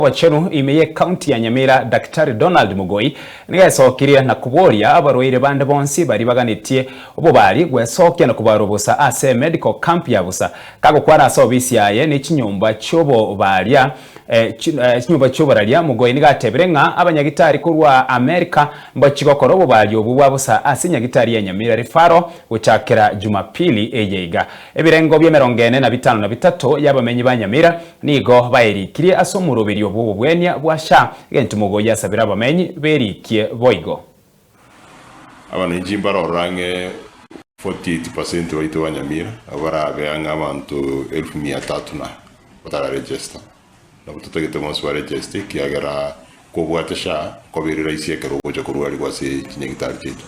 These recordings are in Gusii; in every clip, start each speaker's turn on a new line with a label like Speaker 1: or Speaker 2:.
Speaker 1: Obochenu ime y'ecounty ya Nyamira Daktari Donald Mugoi nigo esokirie na koboria abarwaire bande bonsi baria baganetie obobari gwesokia na kobarwa bosa ase emedical camp ya bosa. Kagokwana ase obisi yaye ne chinyomba chiobobaria chinyomba chioboraria Mugoi nigo atebire ng'a abanyagitari korwa America mbachi gokora obobari obwo bwa bosa ase nyagitari ya Nyamira Referral gochakera Jumapili eye iga. Ebirengo bi'emerongo ene na bitano na bitato y'abamenyi ba Nyamira nigo baerikirie ase omoroberio bw'obobwenia bwa SHA, egento mogoyia asabire abamenyi berikie boigo.
Speaker 2: Abananchi mbarorore ang'e 48 percent baito ba Nyamira, abwo barabe ang'e abanto elfu mia tatu na batararegesta. Nabo totagete bonsi baregeste ekiagera kobwate SHA nkoba ere rahisi ekero ogocha korwarigwa ase chinyagitari chiaito.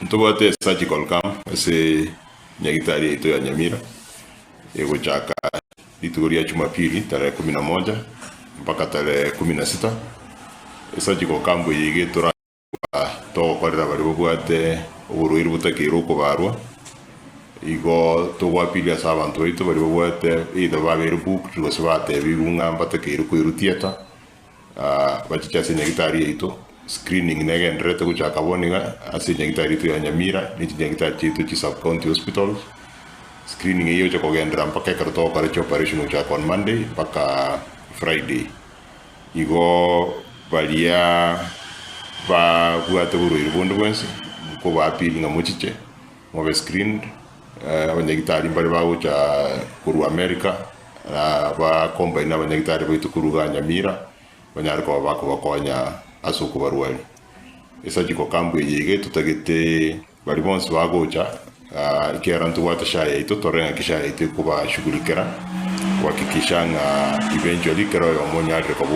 Speaker 2: Ntobwate surgical camp ase nyagitari yaito ya Nyamira egochaka rituko ria Jumapili tarehe kumi na moja mpaka tarehe kumi na sita. Esurgical camp eye iga etora Togokorera baria babwate oborwaire botakeire okobarwa, igo togoapiria ase abanto baito baria babwate either babeire booked gose batebigwe ng'a mbatakeire koirwa theatre, bachiche ase enyagitari yaito. Screening negendererete gochaka bono iga ase enyagitari yaito ya Nyamira ne chinyagitari chiaito chi sub county hospitals. Screening eyio egocha kogenderera mpaka ekero togokora chioperation gochaka on Monday mpaka Friday. Igo baria babwate oborwaire bonde bwensi, nkobaappeal ng'a mochiche mobe screened, abanyagitari mbare bagocha korwa America, na ba combine na abanyagitari baito korwa igaa Nyamira, banyare koba bakobakonya ase okobarwaria. Esurgical camp eye iga etotagete Baria bonsi bagocha, ekiagera ntobwate SHA yaito, torore ng'aki SHA yaito ekobashughulikera, gohakikisha ng'a eventually kera oyomo onyarire koba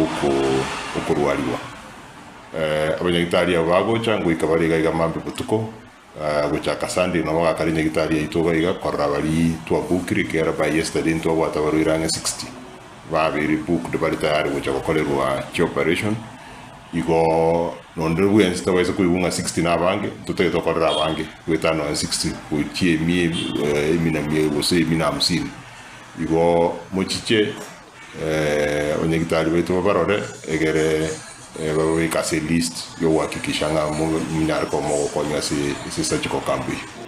Speaker 2: okorwariwa. Abanyagitari abwo bagocha, ngoika bare iga iga mambia botuko, gochaka Sunday nabo bagakare nyagitari yaito iga iga korora baria twabukire ekiagera by yesterday ntwabwate abarwaire ang'e 60, babeire booked bare tayari gocha gokorerwa chioperation. Igo nonde bwensi tabaisa koigwa ng'a 60 nabange, ntotagete gokorera abange goetana nonya 60 gochia emia emia na mia gose emia na hamsini. Igo mochiche abanyagitari baito babarore egere bababeke ase elist yogohakikisha ng'a monyare koba mogokonywa ase ase surgical camp eyio.